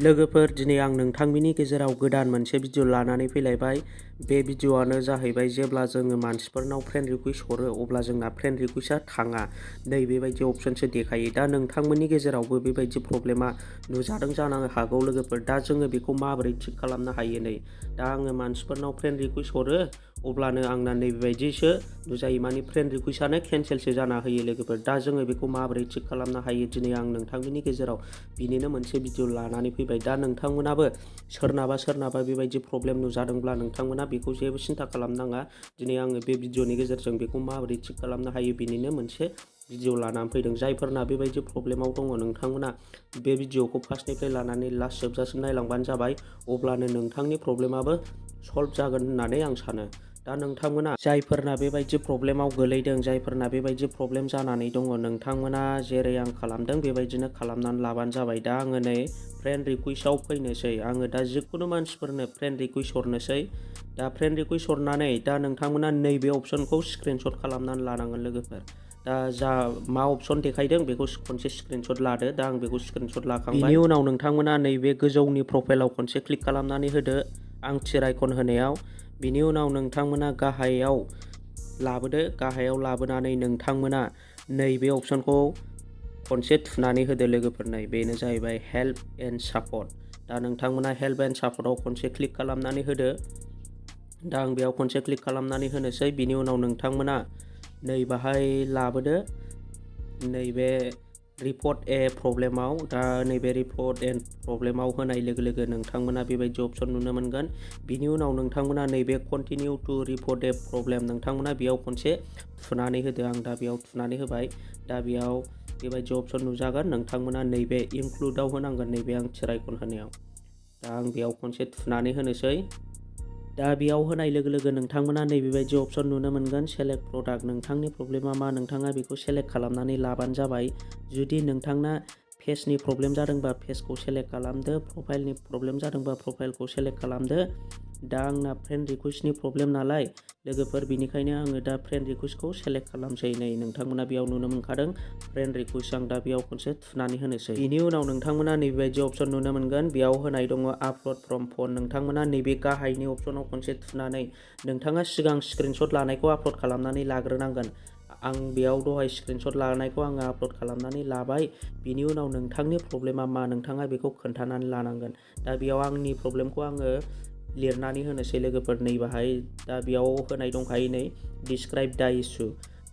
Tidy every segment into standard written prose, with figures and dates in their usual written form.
लोगोफोर दिनै आं नोंथांमोननि गेजेराव गोदान मोनसे भिडिअ लानानै फैलायबाय। बे भिडिअआनो जाहैबाय जेब्ला जोङो मानसिफोरनाव फ्रेन्ड रिक्वेस्ट हरो अब्ला जोंना फ्रेन्ड रिक्वेस्टआ थाङा। नै बेबायदि अपसनसो देखायो। दा नोंथांमोननि गेजेरावबो बेबायदि प्रब्लेमा नुजादों जानो हागौ लोगोफोर। दा जोङो बेखौ माबोरै थिक खालामनो हायो नै। दा आङो मानसिफोरनाव फ्रेन्ड रिक्वेस्ट हरो अब्लानो आंना नैबेबायदिसो नुजायो, माने फ्रेन्ड रिक्वेस्टआनो केन्सेलसो जाना होयो लोगोफोर। दा जोङो बेखौ माबोरै थिक खालामनो हायो दिनै आं नोंथांमोननि गेजेराव बिनिनो मोनसे भिडिअ लानानै फैबाय। दा नोंथांमोनाबो सोरनाबा बेबायदि प्रब्लेम नुजादोंब्ला नोंथांमोना बेखौ जेबो सिन्था खालामनाङा। दिनै आङो बे भिडिअनि गेजेरजों बेखौ माबोरै थिक खालामनो हायो बिनिनो मोनसे भिडिअ लानानै फैदों। जायफोरना बेबायदि प्रब्लेमाव दङ नोंथांमोना बे भिडिअखौ फार्स्टनिफ्राय लानानै लास्ट जोबजासिम नायलांबानो जाबाय। अब्लानो नोंथांनि प्रब्लेमाबो सल्भ जागोन होननानै आं सानो। दा नोंथांमोना जायफोरना बेबायदि प्रब्लेमाव गोलैदों, जायफोरना बेबायदि प्रब्लेम जानानै दङ, नोंथांमोना जेरै आं खालामदों बेबायदिनो खालामनानै लाबानो जाबाय। दा आङो नै फ्रेन्ड रिक्वेस्टआव फैनोसै। आङो दा जिखुनु मानसिफोरनो फ्रेन्ड रिक्वेस्ट हरनोसै। दा फ्रेन्ड रिक्वेस्ट हरनानै दा नोंथांमोना नैबे अपसनखौ स्क्रिनशट खालामनानै लानांगोन लोगोफोर। दा जा मा अपसन देखायदों बेखौ खनसे स्क्रिनशट लादो। दा आं बेखौ स्क्रिनशट लाखांबाय। बिनि उनाव नोंथांमोना नैबे गोजौनि प्रफाइलाव खनसे क्लिक खालामनानै होदो आं थिर आइकन होनायाव। बिनि उनाव नोंथांमोना गाहायाव लाबोदो। गाहायाव लाबोनानै नोंथांमोना नैबे अपसनखौ खनसे थुनानै होदो लोगोफोर। नै बेनो जाहैबाय हेल्प एन्ड सापर्ट। दा नोंथांमोना हेल्प एन्ड सापर्टआव खनसे क्लिक खालामनानै होदो। दा आं बेयाव खनसे क्लिक खालामनानै होनोसै। बिनि उनाव नोंथांमोना नै बाहाय लाबोदो नैबे रिपर्ट ए प्रब्लेमाव। दा नैबे रिपर्ट एन्ड प्रब्लेमाव होनाय लोगो लोगो नोंथांमोना बेबायदि अपसन नुनो मोनगोन। बिनि उनाव नोंथांमोना नैबे कन्टिनिउ टु रिपर्ट ए प्रब्लेम नोंथांमोना बेयाव खनसे थुनानै होदो। आं दा बेयाव थुनानै होबाय। दा बेयाव बेबायदि अपसन नुजागोन। नोंथांमोना नैबे इनक्लुडआव होनांगोन, नैबे आं थिर आइकन होनायाव। दा आं बेयाव खनसे थुनानै होनोसै। दा बेयाव होनाय लोगो लोगो नोंथांमोना नैबेबायदि अपसन नुनो मोनगोन सेलेक्ट प्रडाक्ट। नोंथांनि प्रब्लेमा मा नोंथाङा बेखौ सेलेक्ट खालामनानै लाबानो जाबाय। जुदि नोंथांना फेसनि प्रब्लेम जादोंबा फेसखौ सेलेक्ट खालामदो, प्रफाइलनि प्रब्लेम जादोंबा प्रफाइलखौ सेलेक्ट खालामदो। दा आंना फ्रेन्ड रिक्वेस्टनि प्रब्लेम नालाय लोगोफोर, बेनिखायनो आङो दा फ्रेन्ड रिक्वेस्टखौ सेलेक्ट खालामसै। नै नोंथांमोना बेयाव नुनो मोनखादों फ्रेन्ड रिक्वेस्ट। आं दा बेयाव खनसे थुनानै होनोसै। बिनि उनाव नोंथांमोना नैबेबायदि अपसन नुनो मोनगोन। बेयाव होनाय दङ आपल'ड फ्रम फन। नोंथांमोना नैबे गाहायनि अपसनाव खनसे थुनानै नोंथाङा सिगां स्क्रिनशट लानायखौ आपल'ड खालामनानै लाग्रोनांगोन। आं बेयाव दहाय स्क्रिनशट लानायखौ आङो आपल'ड खालामनानै लाबाय। बिनि उनाव नोंथांनि प्रब्लेमा मा नोंथाङा बेखौ खोन्थानानै लानांगोन। दा बेयाव आंनि प्रब्लेमखौ आङो लिरनानै होनोसै लोगोफोर। नै बाहाय दा बेयाव होनाय दंखायो नै डिसक्राइब दा इसु।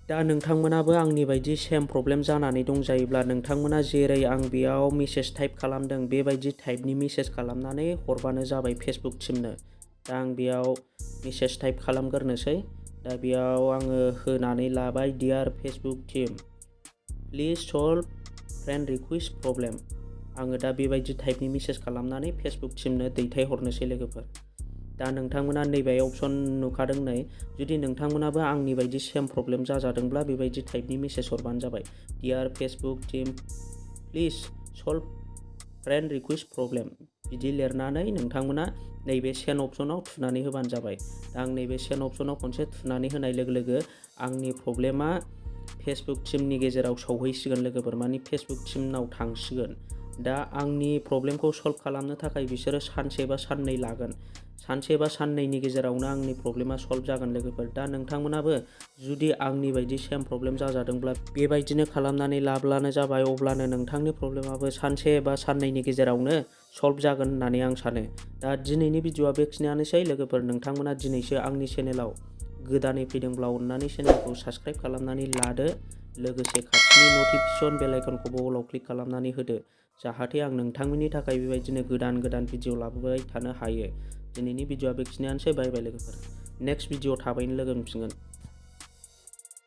दा नोंथांमोनाबो आंनि बायदि सेम प्रब्लेम जानानै दंजायोब्ला नोंथांमोना जेरै आं बेयाव मेसेज टाइप खालामदों बेबायदि टाइपनि मेसेज खालामनानै हरबानो जाबाय फेसबुक टिमनो। दा आं बेयाव मेसेज टाइप खालामग्रोनोसै। दा बेयाव आङो होनानै लाबाय dear Facebook team please solve friend request problem. आङो दा बेबायदि टाइपनि मेसेज खालामनानै फेसबुक टिमनो दैथायहरनोसै लोगोफोर। दा नोंथांमोना नैबे अपसन नुखादों नै। जुदि नोंथांमोनाबो आंनि बायदि सेम प्रब्लेम जाजादोंब्ला बेबायदि टाइपनि मेसेज हरबानो जाबाय dear Facebook team please solve friend request problem बिदि लिरनानै नोंथांमोना नैबे सेन्ड अपसनाव थुनानै होबानो जाबाय। दा आं नैबे सेन्ड अपसनाव खनसे थुनानै होनाय लोगो लोगो आंनि प्रब्लेमा फेसबुक टिमनि गेजेराव सौहैसिगोन लोगोफोर, माने फेसबुक टिमनाव थांसिगोन। दा आंनि प्रब्लेमखौ सल्भ खालामनो थाखाय बिसोरो सानसे बा साननै लागोन। सानसे बा साननैनि गेजेरावनो आंनि प्रब्लेमा सल्भ जागोन लोगोफोर। दा नोंथांमोनाबो जुदि आंनि बायदि सेम प्रब्लेम जाजादोंब्ला बेबायदिनो खालामनानै लाब्लानो जाबाय। अब्लानो नोंथांनि प्रब्लेमाबो सानसे बा साननैनि गेजेरावनो सल्भ जागोन होननानै आं सानो। दा दिनैनि भिडिअआ बेखिनियानोसै लोगोफोर। नोंथांमोना दिनैसो आंनि चेनेलाव गोदानै फैदोंब्ला अननानै चेनेलखौ साबस्क्राइब खालामनानै लादो। लोगोसे खाथिनि नटिफिकेसन बेल आइकनखौबो अलाव क्लिक खालामनानै होदो, जाहाथे आं नोंथांमोननि थाखाय बेबायदिनो गोदान गोदान भिडिअ लाबोबाय थानो हायो। दिनैनि भिडिअआ बेखिनियानोसै। बाय बाय लोगोफोर। नेक्स्ट भिडिअ थाबैनो लोगो मोनफिनगोन।